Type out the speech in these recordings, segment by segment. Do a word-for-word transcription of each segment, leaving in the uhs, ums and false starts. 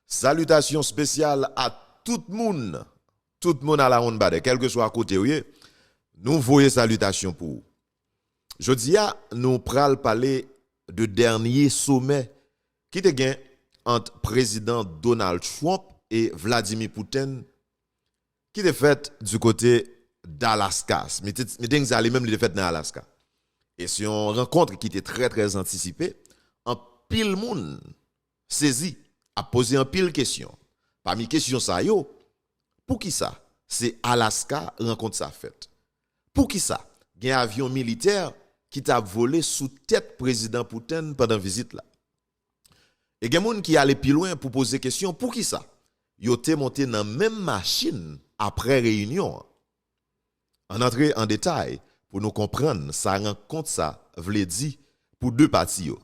Salitasyon espesyal a tout moun, tout moun alawonnbadè, kèlkeswa kote w ye, nou voye salitasyon pou ou. Jodi a, nou pral pale de dènye somè ki te gen ant Prezidan Donald Trump e Vladimir Putin, ki te fèt di kote d'Alaska. Meeting sa li menm li te fèt nan Alaska. E se yon rankont ki te trè, trè antisipe. Anpil moun sezi, ap poze anpil kesyon. Pami kesyon sa yo, poukisa se Alaska rankont sa fèt? Poukisa gen avyon militè ki t ap vole sou tèt Prezidan Putin pandan vizit la? E gen moun ki ale pi lwen pou poze kesyon poukisa yo te monte nan menm machin apre reyinyon an. Ann antre an detay pou nou konprann sa rankont sa vle di pou de pati yo.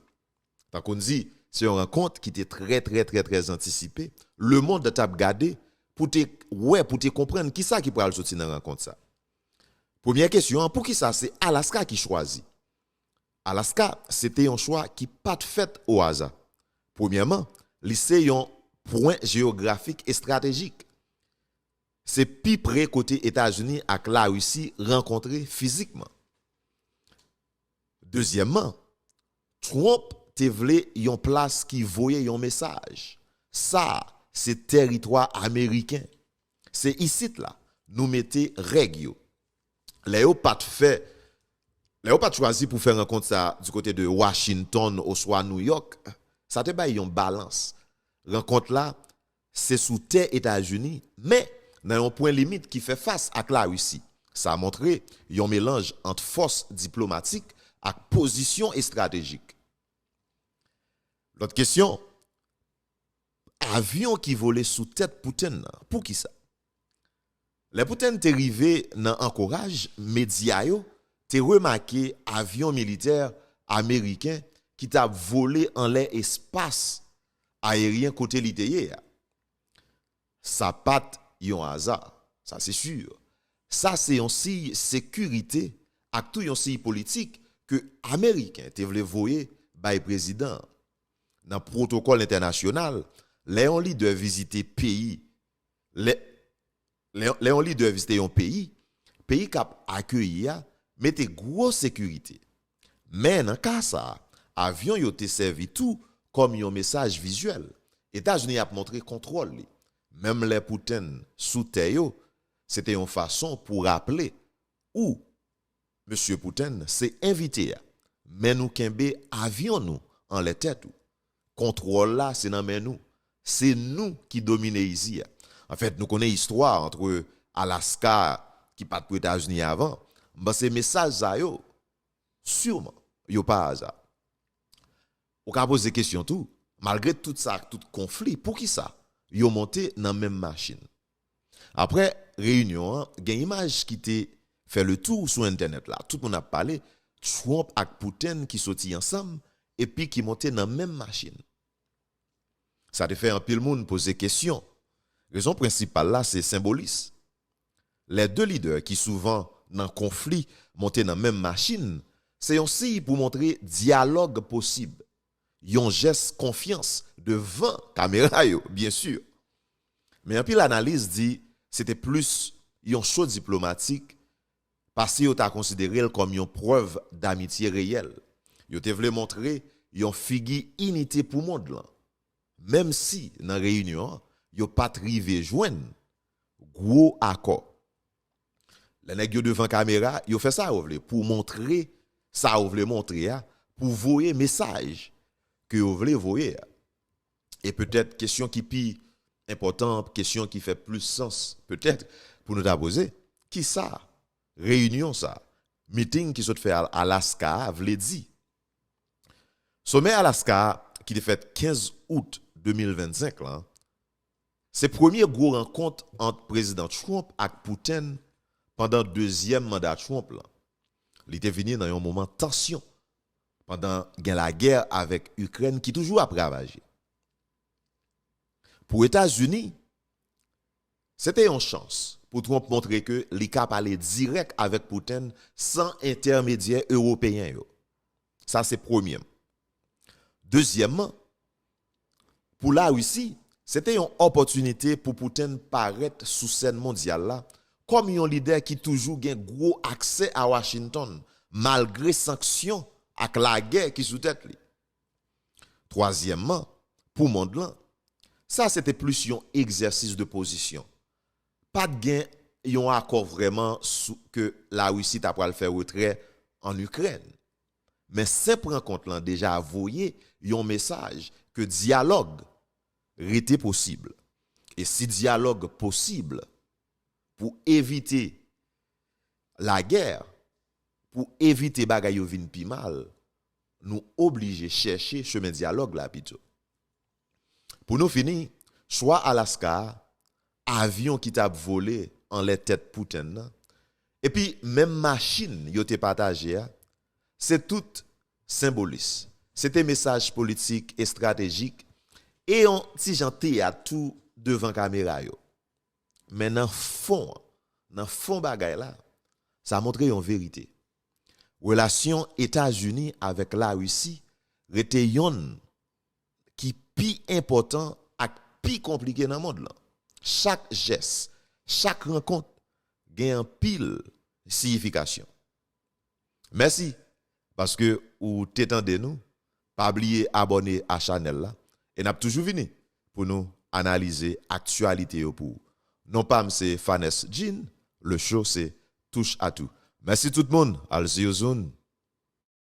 Tankou n di, se yon rankont ki te trè, trè, trè, trè antisipe. Lemonn t ap gade pou te wè, pou te konprann kisa ki pral soti nan rankont sa. Premyè kesyon an, poukisa se Alaska ki chwazi? Alaska, se te yon chwa ki pa t fèt o aza. Premyèman, li se yon pwen jeyografik estratejik. Se pi pre kote Etazini ak Larisi rankontre fizikman. Dezyèmman, Trump te vle yon plas ki voye yon mesaj. Sa a, se tèritwa ameriken. Se isit la, nou mete règ yo. Lè yo pa t fè, lè yo pa t chwazi pou fè rankont sa di kote de Washington oswa New York, sa te bay yon balans. Rankont la, se sou tè Etazini, men nan yon pwen limit ki fè fas ak Larisi. Sa montre yon melanj ant fòs diplomatik ak pozisyon estratejik. Lòt kesyon, avyon ki vole sou tèt Putin nan, poukisa? Lè Putin te rive nan ankoraj, medya yo te remake avyon militè ameriken ki t ap vole anlè espas ayeryen kote li te ye a. Sa pa t yon aza, sa se si. Sa se yon siy sekirite ak tou yon siy politik ke Ameriken te vle voye bay prezidan an. Nan pwotokòl entènasyonal, lè yon lidè vizite peyi, lè, lè, lè yon lidè vizite yon peyi, peyi k ap akeyi a mete gwo sekirite. Men nan ka sa a, avyon yo te sèvi tou kòm yon mesaj vizyèl. Etazini ap montre kontwòl li. Menm lè Putin sou tè yo, se te yon fason pou raple ou, Mesye Putin, se envite a. Men nou kenbe avyon nou anlè tèt ou. Kontwòl la se nan men nou. Se nou ki domine izi a. Anfèt, nou konnen istwa ant Alaska ki pa t pou Etazini avan. M panse mesaj sa yo, siman, yo pa aza. Ou ka poze kesyon tou, malgre tout sa ak tout konfli, poukisa yo monte nan menm machin? Apre reyinyon an, gen imaj ki te fè le tou sou entènèt la. Tout moun ap pale Trump ak Putin ki soti ansanm epi ki monte nan menm machin. Sa te fè anpil moun poze kesyon. Rezon prensipal la se senbolis. Lè de lidè ki souvan nan konfli monte nan menm machin, se yon siy pou montre dyalòg posib. Yon jès konfyans devan kamera yo, byen si. Men anpil analiz di se te plis yon cho diplomatik pase yo ta konsidere l kòm yon prèv damitye reyèl. Yo te vle montre yon figi inite pou mond lan. Menm si nan reyinyon an, yo pa t rive jwenn gwo akò. Lè nèg yo devan kamera, yo fè sa yo vle pou montre sa yo vle montre a, pou voye mesaj ke yo vle voye a. E petèt kesyon ki pi enpòtan, kesyon ki fè plis sans petèt pou nou ta poze, kisa reyinyon sa, miting ki sot fè al Alaska a vle di? Somè Alaska a, ki te fèt kenz out de mil vennsenk lan, se premye gwo rankont ant Prezidan Trump ak Putin pandan dezyèm manda Trump lan. Li te vini nan yon moman tansyon, pandan gen lagè avèk Ikrèn ki toujou ap ravaje. Pou Etazini, se te yon chans pou Trump montre ke li ka pale dirèk avèk Putin san entèmedyè ewopeyen yo. Sa se premye. Dezyèmman, pou Larisi, Se te yon opòtinite pou Putin parèt sou sèn mondyal la kòm yon lidè ki toujou gen gwo aksè a Washington, malgre sanksyon ak lagè ki sou tèt li. Twazyèmman, pou mond lan, sa se te plis yon egzèsis de pozisyon. Pa t gen yon akò vrèman sou ke Larisi ta pral fè retrè ann Ikrèn. Men senp rankont lan deja voye yon mesaj ke dyalòg rete posib. E si dyalòg posib pou evite lagè, pou evite bagay yo vin pi mal, nou oblije chèche chemen dyalòg la pito. Pou nou fini, chwa Alaska a, avyon ki t ap vole anlè tèt Putin nan, epi menm machin yo te pataje a, se tout senbolis. Se te mesaj politik estratejik e yon ti jan teyat tou devan kamera yo. Men nan fon an, nan fon bagay la, sa montre yon verite. Relasyon Etazini avèk Larisi rete yonn ki pi enpòtan ak pi konplike nan mond lan. Chak jès, chak rankont gen anpil siyifikasyon. Mèsi paske ou te tande nou. Pa bliye abòne a chanèl la. E n ap toujou vini pou nou analize aktyalite yo pou ou. Non pa m se Phanès Jean, le show se Touche à tout. Mèsi tout moun, I'll see you soon.